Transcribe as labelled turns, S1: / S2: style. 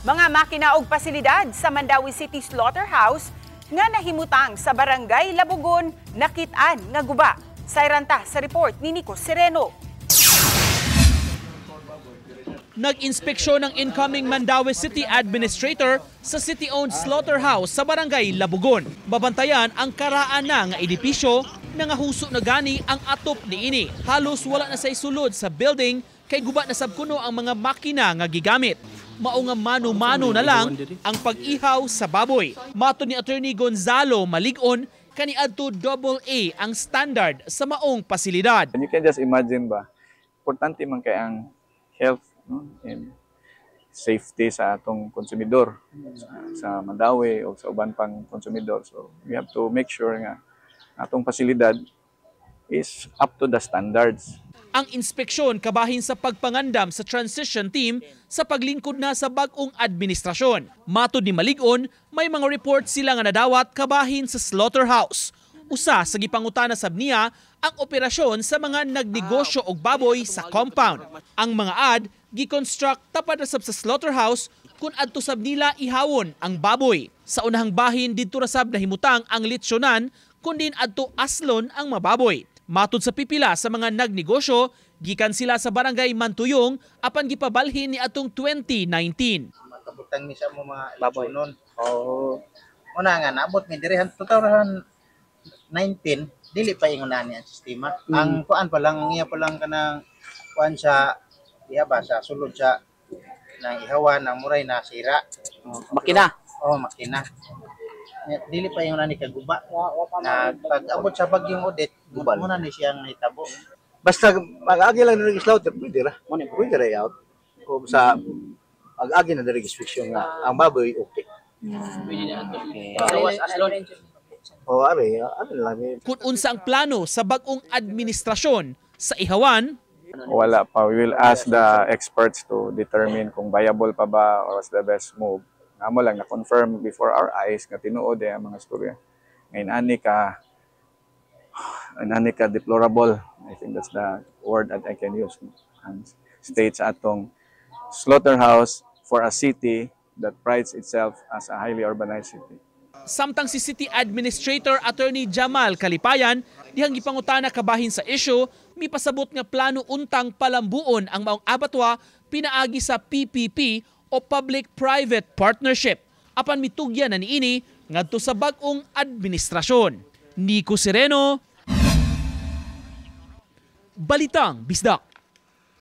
S1: Mga makina og pasilidad sa Mandaue City Slaughterhouse nga nahimutang sa Barangay Labugon nakit-an nga guba. Sayran ta sa report ni Nico Sereno.
S2: Nag-inspeksyon ng incoming Mandaue City Administrator sa city-owned slaughterhouse sa Barangay Labugon. Babantayan ang karaan na nga edipisyo na nga huso na gani ang atop niini. Halos wala na sa isulod sa building kay guba na sab kuno ang mga makina nga gigamit. Mao nga mano-mano na lang ang pag-ihaw sa baboy. Matod ni Attorney Gonzalo Maligon, kaniadto double A ang standard sa maong pasilidad.
S3: And you can just imagine ba, importante man kay ang health, no, and safety sa atong konsumidor sa Mandaue o sa uban pang konsumidor. So we have to make sure nga atong pasilidad is up to the standards.
S2: Ang inspeksyon kabahin sa pagpangandam sa transition team sa paglingkod na sa bag-ong administrasyon. Matod ni Maligon, may mga report sila nga nadawat kabahin sa slaughterhouse. Usa sa gipangutana sab niya ang operasyon sa mga nagnegosyo og baboy sa compound. Ang mga ad gi-construct tapad ra sab sa slaughterhouse kung adto sab nila ihawon ang baboy. Sa unahang bahin, didto ra sab nahimutang ang litsyonan kun diin adto aslon ang mababoy. Matod sa pipila sa mga nagnegosyo, gikan sila sa Barangay Mantuyong apan gipabalhin ni atong 2019.
S4: Makabutang ni sa mo mga
S5: baboy.
S4: Lechonon.
S5: Oo.
S4: Muna nga naabot mi diri 2019, dili pa ingon ani ang sistema. Ang kuan pa lang, ang iya pa lang kanang kuan sa diha ba sa sulod sa nang ihawan ang muray na sira.
S5: Makina.
S4: Oh, makina. Nya, dili pa ingon ani kaguba. Na pag abot sa bagyong Odette,
S6: Gubal.
S4: muna ni siyang nahitabo.
S6: Basta mag-agi lang diri slaughter, pwede ra. Pwede ra out. Kung sa mag-agi na diri inspection nga ang baboy okay.
S5: Okay.
S6: O are, ano lang eh.
S2: Kung unsa ang plano sa bag-ong administrasyon sa ihawan,
S3: Wala pa. We will ask the experts to determine kung viable pa ba or what's the best move. Amo lang na-confirm before our eyes nga tinuod eh ang mga storya. Ngayon ani ka deplorable. I think that's the word that I can use. Ang state sa atong slaughterhouse for a city that prides itself as a highly urbanized city.
S2: Samtang si City Administrator Attorney Jamal Calipayan dihang gipangutana kabahin sa issue, mipasabot nga plano untang palambuon ang maong abattoir pinaagi sa PPP o Public-Private Partnership. Apan mitugyan na niini ngadto sa bag-ong administrasyon. Nico Sereno, Balitang Bisdak.